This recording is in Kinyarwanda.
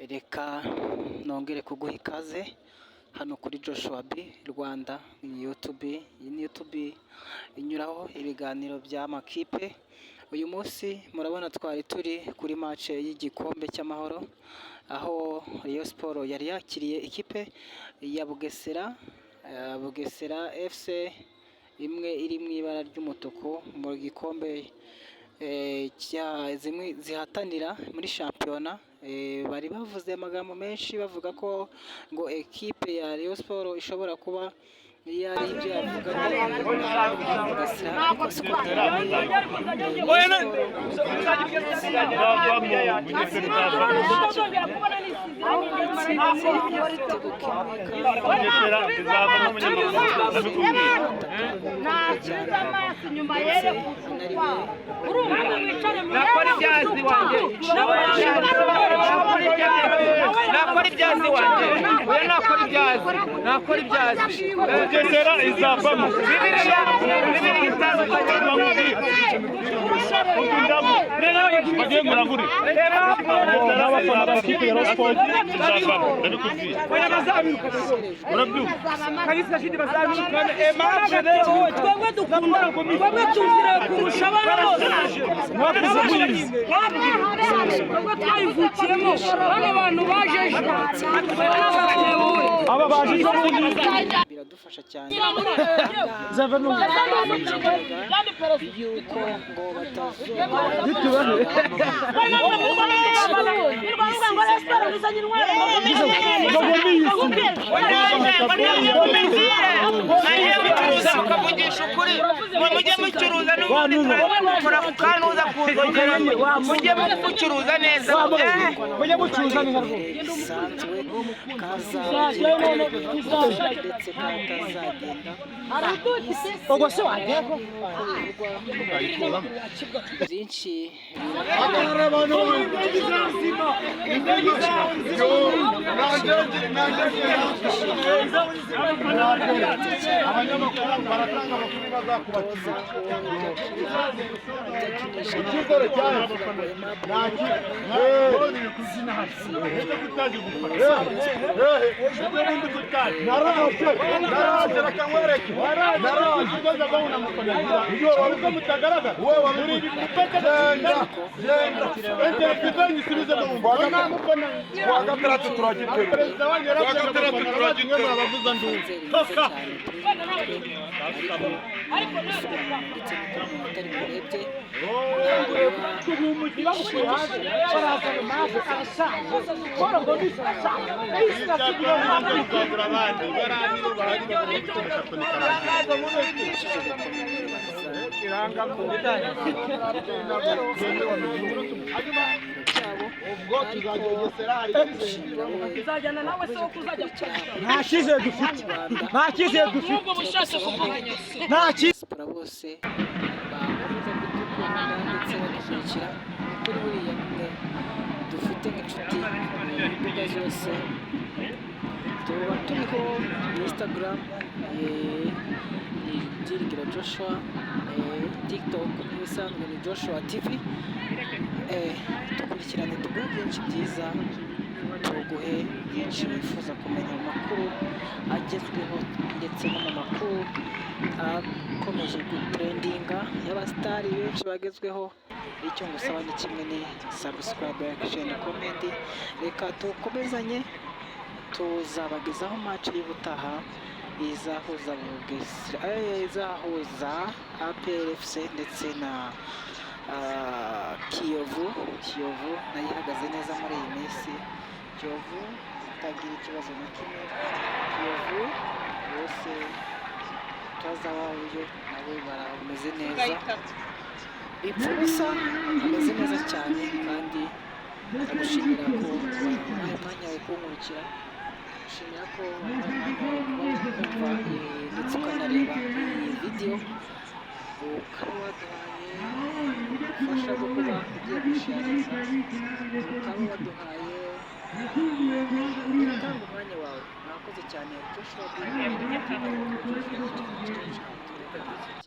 Reka nongere kuguha ikaze hano kuri Joshua B Rwanda YouTube. Iyi ni YouTube inyuraho ibiganiro by'amakipe. Uyu munsi murabona twari turi kuri match y'igikombe cy'amahoro, aho Rayon Sport yari yakiriye ikipe ya Bugesera, Bugesera FC imwe iri mu ibara ry'umutuku, mu gikombe zimwe zihatanira muri shampiyona. Bari bavuze amagambo menshi bavuga ko ngo ekipe ya Rayon Sport ishobora kuba yari ibyo yavuganye na Bugesera, ariko siko byabaye. Itsinze igitego kimwe kandi Nasubiza amaso inyuma yere. Nakora ibyazi wanjye, nakora ibyazi wanjye, oya, nakora ibyazi, nakora ibyazi. Bugesera izavamo. Bibiliya, Bibiliya itandukanye. Bagiye murangure. N'abafana b'ikipe ya Rayon Sport izavamo, ndabikubwiye, urabyumva? Twebwe dukunda, twebwe tuzira kurusha abana bose. Mwakuze muyizi. Twebwe twayivukiyemo. Bano bantu baje ejo. Aba baje ejo bundi. Biradufasha cyane yuko ngo batazongera. Mwagiye mucuruza mukavugisha ukuri, ngo mujye mucuruza n'ubundi twakora ku kanuza kuzongera, mujye mucuruza neza. Mujye mucuruza neza rwose. Bisanzwe kazagenda ndetse katazagenda. Ubwo se wagiye ko byinshi. Abanyamakuru baratanga amakuru bazakubakira. Idakinisha. Icyizere cyaje nta naraje, naraje, reka nkwereke, naraje. Kuwa gatandatu turagiterura, kuwa gatandatu turagiterura. Nzeri nziza cyane kuri twe, ariko ndetse n'uko umuntu atari murebye. Ubwo tuzagegesera hari icyizere. Uzajyana nawe se wo kuzajya? Nta cyizere dufite, nta cyizere dufite. Nubwo bushatse kuvuga. Nta cyizere. Siporo bose bakomeza kudukunda ndetse badukurikira kuri buriya mwe dufite nk'inshuti mu mbuga zose tuba turiho. Instagram ni Byiringiro Joshua, TikTok n'ibisanzwe ni Joshua TV. Dukurikirane, tuguhe byinshi byiza, tuguhe byinshi wifuza kumenya mu makuru agezweho ndetse no mu makuru akomeje gutrendinga y'abasitari benshi bagezweho. Icyo ngusaba ni kimwe, ni subscribe, like, share na comment. Reka dukomezanye, tuzabagezaho match y'ubutaha izahuza Bugesera, izahuza APR FC ndetse na Kiyovu. Kiyovu nayo ihagaze neza muri iyi minsi. Kiyovu itagira ikibazo na kimwe. Kiyovu bose umutoza wayo nawe barameze neza, bipfa ubusa, ameze neza cyane. Kandi ndagushimira ko wampaye umwanya wawe kunkurikira, gushimira ko wampaye umwanya wawe kuba kumva ndetse ukanareba iyi video, ukaba waduhaye ubufasha bwo kuba ugiye gusharinga, ukaba waduhaye gutanga umwanya wawe. Mwakoze cyane. Joshua B. Joshua.